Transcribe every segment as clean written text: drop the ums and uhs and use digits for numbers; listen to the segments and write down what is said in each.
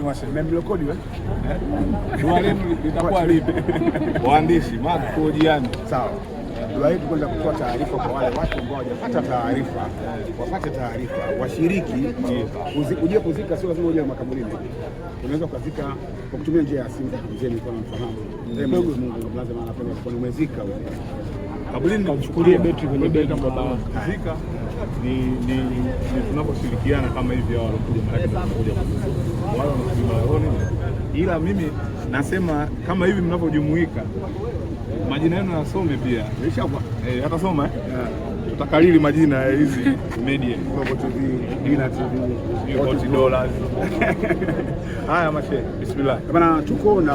Mashe? Mmemrekodi wewe? Dua lenu litakuwa lipi? Waandishi, maana kuhojiana. Sawa. Dua yetu kwanza kutoa taarifa kwa wale watu ambao hawajapata taarifa, wapate taarifa, washiriki. Ujue kuzika sio lazima uje makaburini. Unaweza ukazika kwa kutumia njia ya simu. Mzee nilikuwa namfahamu. Mzee Mwenyezi Mungu mlaze mahali pema peponi, umezika mzee. Kaburini Kamchukulie betri kwenye begi baba. Kuzika ni tunaposhirikiana kama hivi, hao walokuja, maanake ndio tunakuja kuzika. Wale wanakuja Malaroni, ila mimi nasema kama hivi mnavyojumuika, majina yenu yasome pia. Ilishakuwa. Eh, atasoma eh? Tutakariri majina ya hizi media. Global TV, Dina TV, Hot Dollars. Haya mashe, bismillah. Bana, tuko na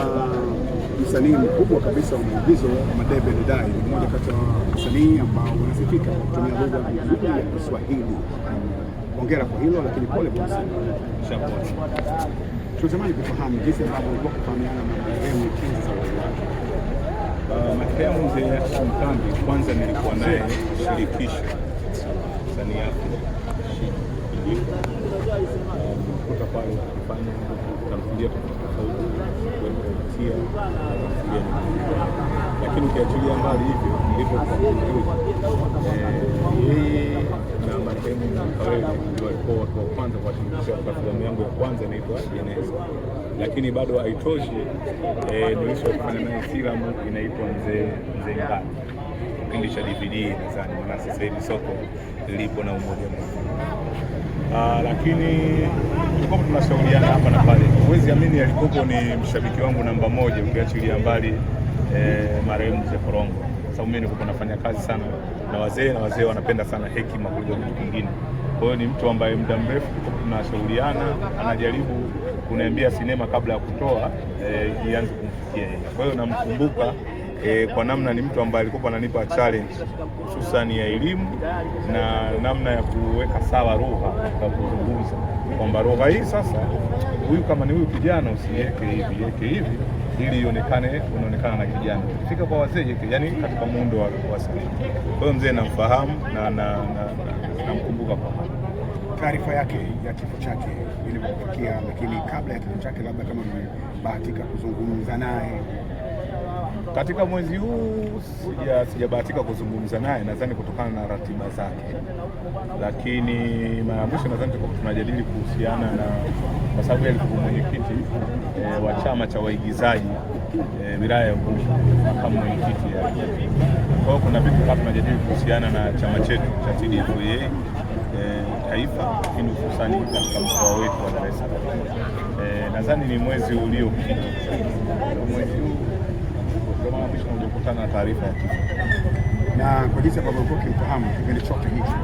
msanii mkubwa kabisa wa maigizo Madebe Ndai, ni mmoja kati ya wasanii ambao wanasifika kwa kutumia lugha nzuri ya Kiswahili. Hongera kwa hilo, lakini pole kwa msiba. Shapoa. Tunatamani kufahamu jinsi ambavyo ulikuwa kufahamiana na marehemu enzi za uhai wake. Marehemu mzee Hashim Kambi, kwanza nilikuwa naye shirikisho Sanii Afrika kuta pale wakifanya tamthilia tofauti tofauti, kuwemo tia tamthilia nyingine. Lakini ukiachilia mbali hivyo, nilivyokuwa yeye na marehemu Kawele ndio walikuwa watu wa kwanza kuwashirikisha katika filamu yangu ya kwanza inaitwa Jeneza. Lakini bado haitoshi, nilisha kufanya naye filamu inaitwa Mzee Mzee Ngati, kipindi cha DVD nadhani, maana sasa hivi soko lipo na Umoja Movie. Lakini tulikuwa tunashauriana hapa na pale. Huwezi amini, alikuwepo ni mshabiki wangu namba moja, ukiachilia mbali marehemu Mzee Korongo, sababu mimi nilikuwa nafanya kazi sana na wazee na wazee wanapenda sana hekima kuliko kitu kingine. Kwa hiyo ni mtu ambaye muda mrefu tulikuwa tunashauriana, anajaribu kuniambia sinema kabla ya kutoa ianze kumfikia yeye. Kwa hiyo namkumbuka kwa namna ni mtu ambaye alikuwa ananipa challenge hususan ya elimu na namna ya kuweka sawa lugha katika kuzungumza, kwamba lugha hii sasa, huyu kama ni huyu kijana usiweke hivi, iweke hivi ili ionekane unaonekana na kijana. Ukifika kwa wazee iweke, yani katika muundo wa sinema. Kwa hiyo mzee namfahamu na namkumbuka kwa Taarifa yake ya kifo chake ilivyokufikia, lakini kabla ya kifo chake, labda kama mmebahatika kuzungumza naye. Katika mwezi huu sijabahatika kuzungumza naye, nadhani kutokana na ratiba zake, lakini mara ya mwisho nadhani tulikuwa tunajadili kuhusiana na, kwa sababu yeye alikuwa mwenyekiti wa chama cha waigizaji wilaya ya Ubungo, makamu mwenyekiti. Kwa hiyo kuna vitu kama tunajadili kuhusiana na chama chetu cha TDFA taifa, lakini hususani katika mkoa wetu wa Dar es Salaam. Nadhani ni mwezi uliopita, mwezi huu ndio mara mwisho kukutana na taarifa ya kifo. Na kwa jinsi ambavyo ulikuwa ukimfahamu kipindi chote hicho,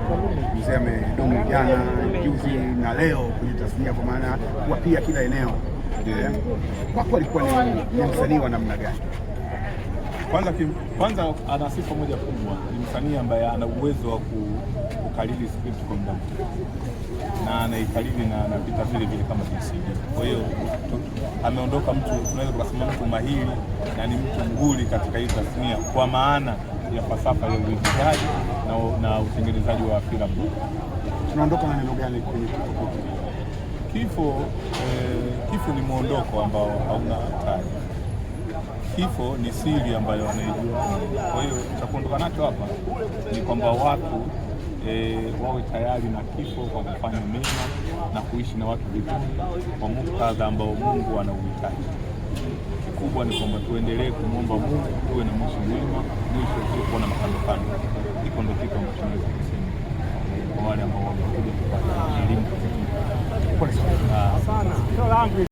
mzee amedumu jana, juzi na leo kwenye tasnia, kwa maana kuwa pia kila eneo. Kwako alikuwa ni msanii wa namna gani? Kwanza ana sifa moja kubwa, ni msanii ambaye ana uwezo wa kukariri script kwa muda mfupi na anaikariri na anapita vile vile kama jinsi ilivyo. Kwa hiyo ameondoka mtu, tunaweza tukasema mtu mahiri na ni mtu nguli katika hii tasnia kwa maana ya falsafa ya uigizaji na utengenezaji wa filamu. Tunaondoka na neno gani kwenye kifo hiki? Kifo ni mwondoko ambao hauna taarifa. Kifo ni siri ambayo anaijua. Kwa hiyo cha kuondoka nacho hapa ni kwamba watu wawe tayari na kifo kwa kufanya mema na kuishi na watu vizuri kwa muktadha ambao Mungu anauhitaji. Kikubwa ni kwamba tuendelee kumwomba Mungu tuwe na mwisho mwema, mwisho usiokuwa na makandokando. Hiko ndo kitu ambacho naweza kusema kwa wale ambao wamekuja kupata elimu. Pole sana. Ah.